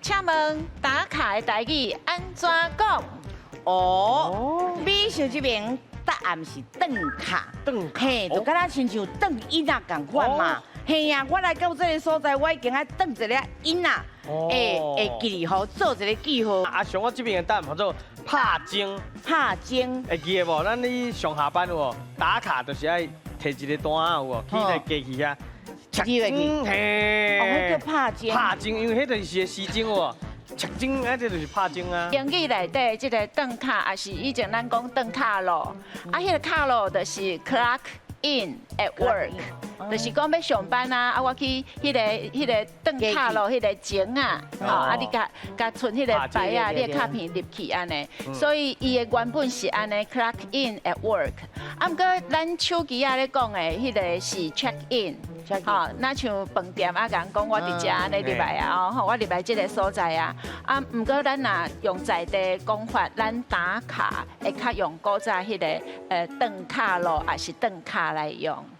請問打卡的台語按怎講？哦，美秀這邊答案是頓卡。頓卡。嘿，就敢若親像頓印仔仝款嘛。嘿啊，我來到這个所在，我一定愛頓一个印仔，會記號做一个記號。啊，像我這邊的答案叫做拍鐘。拍鐘。會記得無？咱你上下班有無？打卡就是愛提一個單仔有無？去那個機器遐。入去。嘿。哦，彼叫拍鐘。拍鐘，因為彼就是個時鐘有無？切鐘啊，這就是拍鐘啊。英語內底這个頓卡，也是以前咱講頓卡咯。啊，彼个卡咯，就是 clock in at work，就是講欲上班啊。啊，我去彼个頓卡咯，彼个鐘啊，吼，啊，你共共賰彼个牌仔，你的卡片入去按呢。所以伊的原本是按呢 clock in at work。啊，毋過咱手機仔咧講的，彼个是 check in。吼，若像飯店啊，共人講我佇遮按呢入來啊，吼，我入來這个所在啊。啊，毋過咱若用在地講法，咱打卡會較用古早彼个頓卡咯，抑是頓卡來用。